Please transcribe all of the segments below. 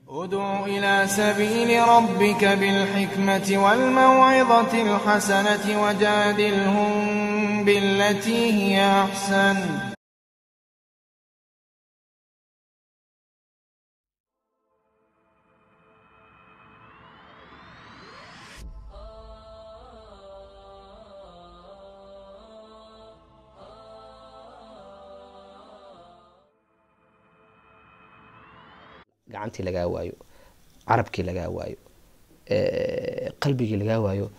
ادع إلى سبيل ربك بالحكمة والموعظة الحسنة وجادلهم بالتي هي أحسن. Gacantii lagaa waayo, carabkii lagaa waayo, qalbigii lagaa waayo,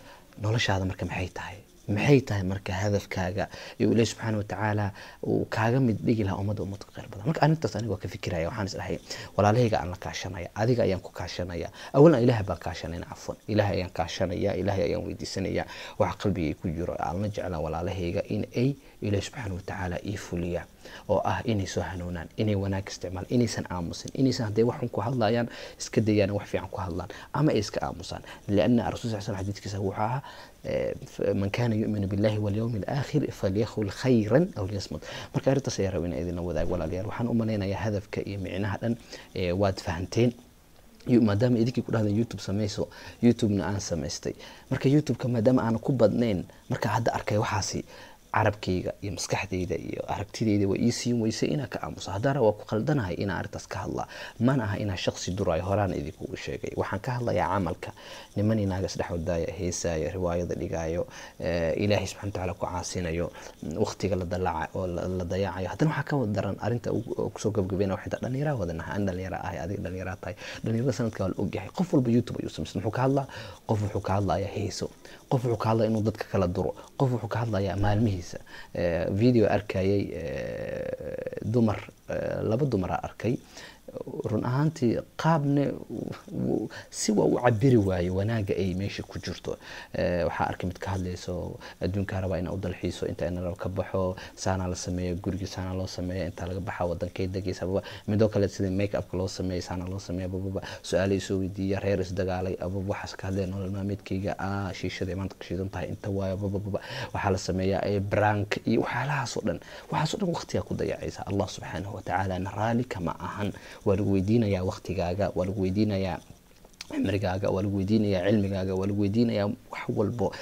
noloshaada marka maxay tahay? Maxay tahay marka hadafkaaga iyo Ilahi subxaana watacaala uu kaaga mid dhigi lahaa ummadda, ummad ka khayr badan? Marka arrintaas aniga waa ka fikiraya. Waxaan is dhahay, walaalahayga aan la kaashanaya, adiga ayaan ku kaashanaya. Awalan Ilaah baan kaashanayna, cafwan, Ilaah ayaan kaashanaya, Ilaahay ayaan weydiisanaya waxa qalbigay ku jiro aan la jeclaan walaalahayga in ay Ilahi subxaana watacaala ii fuliya, oo ah inay soo hanuunaan, inay wanaag isticmaalaan, inaysan aamusin, inaysan hadday wax xun ku hadlayaan iska dayaan, wax fiican ku hadlaan ama ay iska aamusaan. Lianna Rasul sal slam xadiidkiisa wuxuu ahaa: man kana yuminu billahi walyawmi alaakhir falyaqul khayran aw liyasmut. Marka arrintaas ayaa raba inaan idinla wadaago, walaalayaal. Waxaan u malaynayaa hadafka iyo micnaha dhan waad fahanteen, maadaama idinkii ku dhahda YouTube samayso, YouTube-na aan samaystay. Marka YouTube-ka maadaama aanan ku badnayn, marka hadda arkay waxaasi, carabkayga iyo maskaxdayda iyo aragtidayda way ii siin weysay inaan ka aamuso. Haddana waa ku khaldanahay inaan arrintaas ka hadlaa. Mana aha inaan shaqsi duraayo, horaan idinkugu sheegay. Waxaan ka hadlayaa camalka niman inaaga isdhex wadaaya, heesaayo, riwaayada dhigaayo, Ilaahay subxana watacaala ku caasinayo, waqtiga la dalaca oo la dayacayo. Haddana waxaa ka wada daran arrinta kusoo gabgabayna waxay tahay dhallinyaraa wadanaha. An dhallinyara ahay, adiga dhallinyaraa tahay. Dhallinyarada sanadka waa la ogyahay, qof walba YouTube ayuu samaystay. Muxuu ka hadlaa? Qof wuxuu ka hadlayaa heeso, qof wuxuu ka hadlaya inuu dadka kala duro, qof wuxuu ka hadlayaa maalmihiisa. Video arkayay dumar, laba dumara arkay. Run ahaantii qaabne si waa u cabiri waayo wanaaga ay meesha ku jirto. Waxaa arkay mid ka hadlayso adduunkaa rabaa inaa u dalxiiso, inta ina ka baxo, saanaa la sameeya, gurigii saanaa loo sameeya, intaa laga baxa, wadankay degaysa ababa. Midoo kale sida make upka loo sameeya, saanaa loo sameeya, abababa. Su-aalo isoo weydiiya, reer isdagaalay, ababa, waxaas ka hadlaya, nolol maalmeedkayga, shiishada maanta ka shiidan tahay inta waayo, abababa. Waxaa la sameeyaa prank iyo waxyaalahaas oo dhan. Waxaas oo dhan waqtigaa ku dayacaysa. Allah subxaanahu watacaala na raali kama ahan. Waa lagu weydiinayaa waqtigaaga, waa lagu weydiinayaa cimrigaaga, waa lagu weydiinayaa cilmigaaga, waa lagu weydiinayaa wax walbo.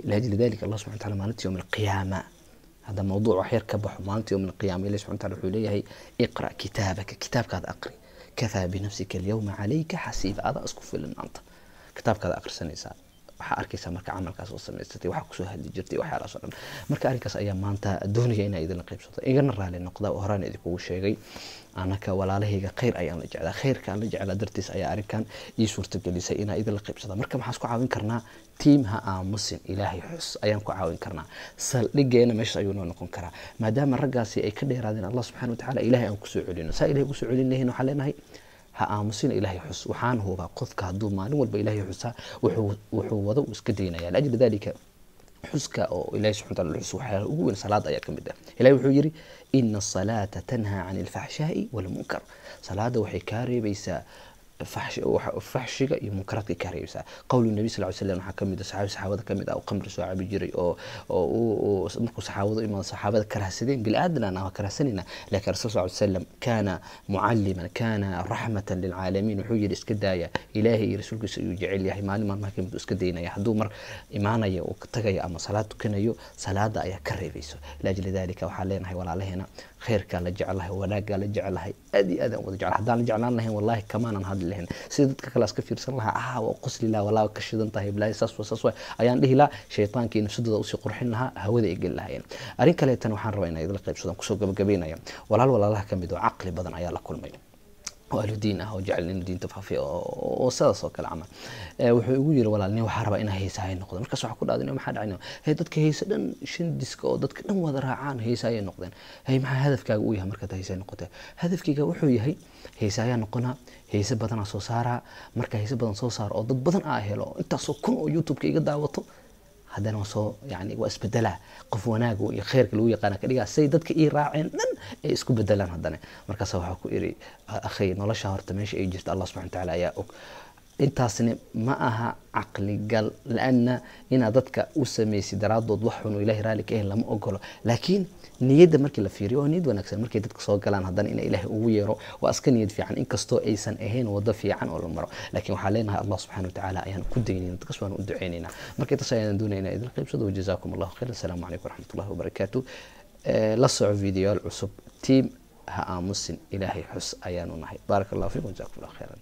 Liajli dalika Allah subxana wataala maalinta yowm alqiyaama, hadda mawduuc wax yar ka baxo, maalinta yowm alqiyaama Ilahi subxana wataala wuxuu leeyahay: iqra kitaabaka, kitaabkaada aqri, kafaa binafsika alyawma calayka xasiiba. Adaa isku filan maanta, kitaabkaada aqrisanaysaa, waxaa arkaysaa marka camalkaas oo samaysatay, waxaa kusoo hadli jirtay, waxyaalahaas oo dhan. Marka arrinkaas ayaa maanta doonaya inaa idinla qaybsato, igana raali noqda. Horaan idinkugu sheegay, anaka walaalahayga khayr ayaan la jeclaa, khayrka aan la jeclaa dartiis ayaa arrinkan ii suurtagelisay inaa idinla qaybsada. Marka maxaan isku caawin karnaa? Tiim ha aamusin, Ilaahay xus ayaan ku caawin karnaa. Saldhigeena meeshaas ayuu noo noqon karaa, maadaama raggaasi ay ka dheeraadeen Allah subxana watacaala. Ilahay aan kusoo celino, saa Ilahay kusoo celin lahayn. Waxaan leenahay ha aamusina, Ilaahay xus. Waxaan hubaa qofka hadduu maalin walba Ilaahay xusaa, wuxuu wado uu iska daynaya. Liajli dalika xuska oo Ilahay subxana wataala xus, waxyaalaha ugu weyn salaada ayaa ka mid ah. Ilahay wuxuu yidhi: ina asalaata tanhaa can alfaxshaa'i walmunkar. Salaada waxay kaa reebaysaa faxshiga iyo munkaraadka kaa reebaysaa. Qowlu nabi sal ly slam, waxaa kamid ah saxaabi saxaabada kamid ah oo qamri soo cabi jiray, oo markuu saxaabadu imaado saxaabada karahsadeen. Bini aadan aan karahsanayna, laakiin rasul sal ly slam kaana mucalliman, kaana raxmatan lilcaalamiin. Wuxuu yidhi: iska daaya, Ilaahay iyo rasuulkiisa ayuu jecel yahay. Maalin maalmaha kamid uu iska daynaya. Hadduu mar imaanayo uu tagayo ama salaad tukanayo, salaada ayaa ka reebayso. Liajli dalika waxaan leenahay walaalaheena khayrkaa la jeclahay, wanaaggaa la jeclahay, aad iyo aad aan wada jeclahay. Haddaan la jeclaan lahayn, wallahi kamaanan hadli lahayn. Sida dadka kale iska fiirsan lahaa, waa qosli lahaa, wallahi ka shidan tahay, bilaahi saas wa saas wa ayaan dhihi lahaa. Shaytaankii nafsadooda usii qurxin lahaa, hawada ay geli lahaayeen. Arrin kaleetana waxaan rabaa inaan idinla qaybsadaan, kusoo gabagabeynaya. Walaal walaalaha ka mid oo caqli badan ayaa la kulmay, oo ahlu diin ah, oo jecel inuu diinta faafiyo, oo sidaas oo kale camal. Wuxuu igu yiri: walaal, nin waxaa rabaa inaa heesahay noqdo. Markaas waxaa ku dhacday: maxaa dhacay? Hey, dadka heesa dhan shandiska oo dadka dhan wada raacaan heesaayay noqdeen. Hey, maxaa hadafkaaga uu yahay markaad heesaay noqotay? Hadafkayga wuxuu yahay heesaayaa noqonaa, heese badanaa soo saaraa. Marka heese badan soo saaro oo dad badan aa helo, intaasoo kun oo YouTube-ka iga daawato, haddana waa soo yani waa isbedelaa, qof wanaag iyo khayrka lagu yaqaana ka dhigaa, say dadka ii raaceen dhan ay isku bedelaan haddana. Markaasa waxaa ku iri: akhay, nolosha horta meesha ay jirta Allah subxana watacaala ayaa og. Intaasna ma aha caqligal, laana inaad dadka u samaysid daraadood wax xun oo Ilahay raalli ka ahayn lama ogolo, laakiin Niyadda markii la fiiriyo waa niyad wanaagsan. Markay dadka soo galaan haddana ina Ilaahay ugu yeero waa iska niyad fiican, inkastoo aysan ahayn wado fiican oo la maro, laakiin waxaa leenahay Allah subxana watacaala ayaan ku daynayna, dadkas waan u duceynaynaa. Marka intaas ayaan doonaynaa idin qaybsado. Wajazaakum Allahu khayr. Assalaamu calaykum waraxmatullahi wabarakaatu. La soco videoyaal cusub. Team ha aamusin, Ilaahay xus ayaanu nahay. Baaraka Allahu fiikum, jazakum Allahu khayran.